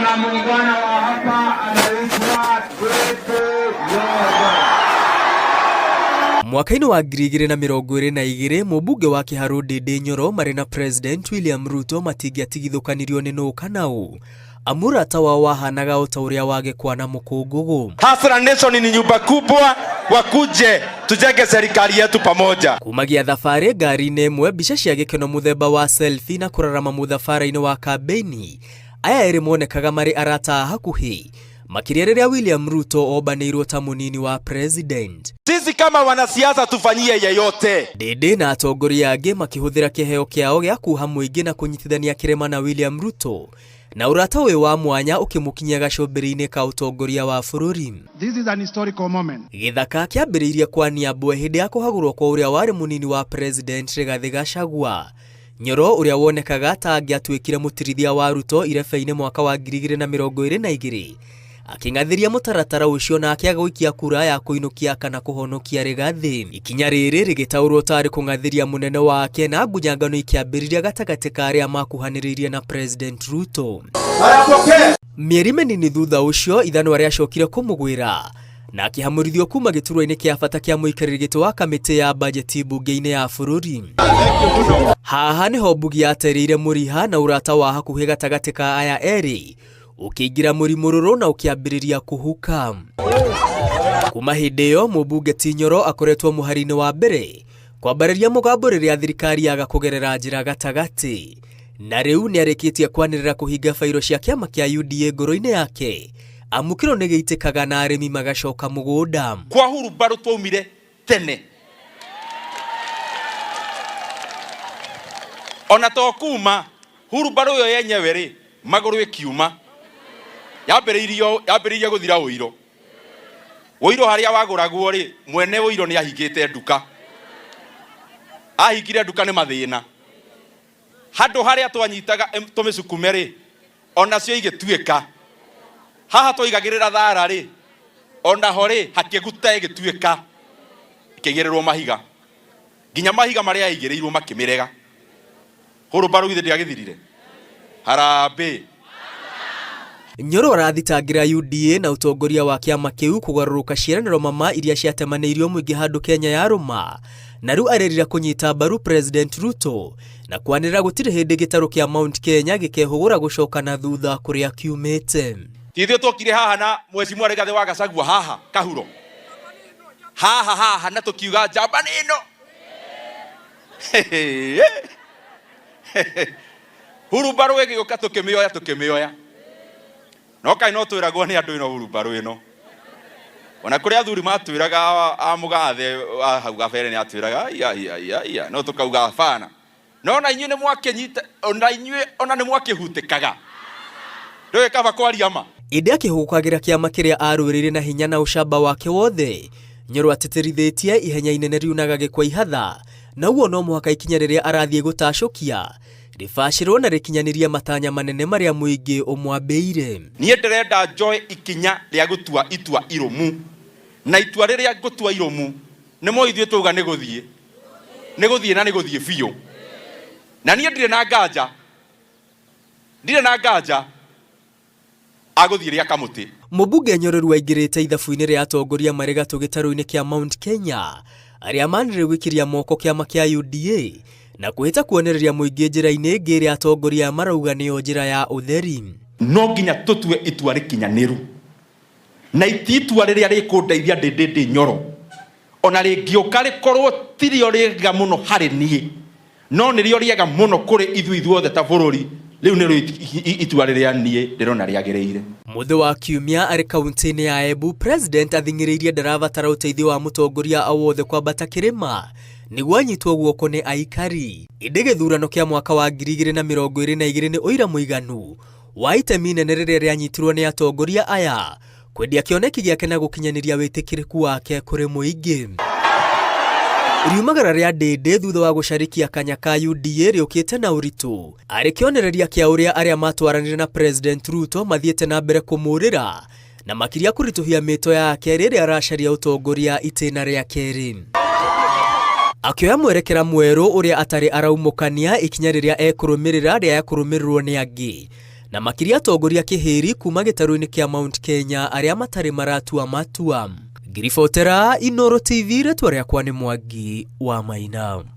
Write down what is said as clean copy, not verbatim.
na muungwana wa hapa anaitwa Ndindi Nyoro. Mwaka-inĩ wa 2022, mũmbunge wa Kiharu Ndindi Nyoro marĩ na President William Ruto matingĩatigithũkanirio nĩ nũ kana ũ, amu ũrata wao wahanaga o ta ũrĩa wa gĩkwa na mũkũngũgũ. Hustler Nation ni nyumba kubwa, wakuje tujenge serikali yetu pamoja. Kumagia thabarĩ ngari-inĩ ĩmwe, mbica cia gĩkeno mũthemba wa selfie na kũrarama mũthabara-inĩ wa kambĩini, aya erĩ monekaga marĩ arata a hakuhĩ, makĩria rĩrĩa William Ruto ombanĩirwo ta mũnini wa president. Sisi kama wanasiasa tufanyie yeyote. Ndindi na atongoria angĩ makĩhũthĩra kĩheo kĩao gĩa kuha mũingĩ na kũnyitithania kĩrĩma na William Ruto, na ũrata ũyũ wa mwanya ũkĩmũkinyia gacũmbĩrĩ-inĩ ka ũtongoria wa bũrũri. This is an historical moment. Gĩthaka kĩambĩrĩirie kwania mbwe hĩndĩ ya kũhagũrwo kwa ũrĩa warĩ mũnini wa president Rigathĩ Gachagua. Nyoro ũrĩa wonekaga ta angĩatuĩkire mũtirithia wa Ruto irebe-inĩ mwaka wa 2022 akĩng'athĩria mũtaratara ũcio na akĩaga gũikia kura ya kũinũkia kana kũhonokia Rigathĩ. Ikinya rĩrĩ rĩgĩtaũrwo tarĩ kũng'athĩria mũnene wake na ngunyangano ikĩambĩrĩria gatagatĩ ka arĩa makuhanĩrĩirie na President Ruto. Mĩeri mĩnini thutha ũcio ithanwa rĩacokire kũmũgwĩra na akĩhamũrithio kuma gĩturwa-inĩ kĩa bata kĩa mũikarĩri gĩtĩ wa kamĩtĩ ya bajeti mbunge-inĩ ya bũrũri. Haha nĩho mbugi yatereire mũriha na ũrata wa hakuhĩ gatagatĩ ka aya erĩ ũkĩingĩra mũrimũrũrũ na ũkĩambĩrĩria kũhuka. Kuma hĩndĩ ĩyo mũmbunge ti Nyoro akoretwo mũhari-inĩ wa mbere kwambarĩria mũgambo rĩrĩa thirikari yaga kũgerera njĩra gatagatĩ, na rĩu nĩarĩkĩtie kwanĩrĩra kũhinga bairo cia kĩama kĩa UDA ngoro-inĩ yake, amu kĩro nĩgĩitĩkaga na arĩmi magacoka mũgũnda. Kwa hurumbarũ twaumire tene ona to kuma hurumbarũ ĩyo yenyewe rĩ magũrũ ĩkiuma yambĩrĩirie gũthira ũiro. Ũiro harĩa wagũragwo rĩ, mwene ũiro nĩ ahingĩte nduka. Ahingire nduka nĩ mathĩna. Handũ harĩa twanyitaga tũmĩcukume rĩ, onacio igĩtuĩka. Haha twaigagĩrĩra thara rĩ, onaho rĩ hakĩguta ĩgĩtuĩka, ĩkĩigĩrĩrwo mahiga. Nginya mahiga marĩa yaigĩrĩirwo makĩmĩrega. Hurumbarũ githĩ ndĩagĩthirire? Harambee. Nyoro arathitangĩra UDA na ũtongoria wa kĩama kĩu kũgarũrũka ciĩranĩro mama iria ciatemanĩirio mũingĩ handũ Kenya yarũma, na rĩu arerira kũnyita mbaru President Ruto na kwanĩrĩra gũtirĩ hĩndĩ gĩtarũ kĩa Mount Kenya gĩkehũgũra gũcoka na thutha kũrĩa kiumĩte. Ti ithuĩ twokire haha na Mheshimiwa Rigathĩ wa Gachagua haha Kahuro haha haha na tũkiuga njamba nĩ ĩno. Hurumbarũ ĩgĩũka tũkĩmĩoya tũkĩmĩoya, no kaĩ no twĩragwo nĩ andũ ĩno hurumbarũ ĩno. Ona kũrĩ athuri matwĩraga a mũgathe wa hau gabere nĩ atwĩraga ai, ai, ai, ai, ai, no tũkauga hapana. No ona inyuĩ nĩ mwakĩnyita, ona inyuĩ ona nĩ mwakĩhutĩkaga. Ndũĩ kaba kwaria ma. Ĩndĩ akĩhũgũkagĩra kĩama kĩrĩa arũĩrĩire na hinya na ũcamba wake wothe, Nyoro atĩtĩrithĩtie ihenya inene riunaga gĩkwa ihatha, na ũguo no mũhaka ikinya rĩrĩa arathiĩ gũtacũkia rĩbacĩrwo na rĩkinyanĩrie matanya manene marĩa mũingĩ ũmwambĩire. Niĩ ndĩrenda njoe ikinya rĩa gũtua itua irũmu, na itua rĩrĩa ngũtua irũmu nĩ mo ithuĩ twauga nĩ gũthiĩ, nĩ gũthiĩ na nĩ gũthiĩ biũ. Na niĩ ndirĩ na nganja, ndirĩ na nganja agũthiĩ rĩa kamũtĩ. Mũmbunge Nyoro rĩu aingĩrĩte ithabu-inĩ rĩa atongoria marĩ gatũ gĩtarũ-inĩ kĩa Mount Kenya arĩa manĩrĩire gũikĩria moko kĩama kĩa UDA na kwĩhĩta kuonereria mũingĩ njĩra-inĩ ĩngĩ ĩrĩa atongoria marauga nĩyo njĩra ya ũtheri. No nginya tũtue itua rĩkinyanĩru, na ti itua rĩrĩa rĩkũndeithia ndĩ Nyoro, ona rĩngĩũka rĩkorwo tirĩo rĩega mũno harĩ niĩ, no nĩrĩo rĩega mũno kũrĩ ithuĩ ithuothe ta bũrũri. Rĩu nĩrĩo itua rĩrĩa niĩ ndĩrona rĩagĩrĩire. Mũthĩ wa kiumia arĩ kaunti-inĩ ya Embu, President athing'ĩrĩirie ndarabatara ũteithio wa mũtongoria o wothe kwambata kĩrĩma nĩguo anyitwo guoko nĩ aikari. Ĩndĩ gĩthurano kĩa mwaka wa 2022 nĩ ũira mũiganu wa itemi inene rĩrĩa rĩanyitirwo nĩ atongoria aya kwendia kĩoneki gĩake na gũkinyanĩria wĩtĩkĩrĩku wake kũrĩ mũingĩ. Riumagara rĩa Ndindi thutha wa gũcarikia kanya ka UDA rĩũkĩte na ũritũ arĩ kĩonereria kĩa ũrĩa arĩa matwaranire na President Ruto mathiĩte na mbere kũmũrĩra na makĩria kũritũhia mĩto yake rĩrĩa aracaria ũtongoria itĩna rĩa kerĩ. Akĩoya mwerekera mwerũ ũrĩa atarĩ araumũkania ikinya rĩrĩa ekũrũmĩrĩra rĩa kũrũmĩrĩrwo nĩ angĩ. Na makĩria atongoria kĩhĩri kuma gĩtarũ-inĩ kĩa Mount Kenya arĩa matarĩ maratua matua. Ngiribotera Inooro TV, rĩtwa rĩakwa nĩ Mwangi wa Maina.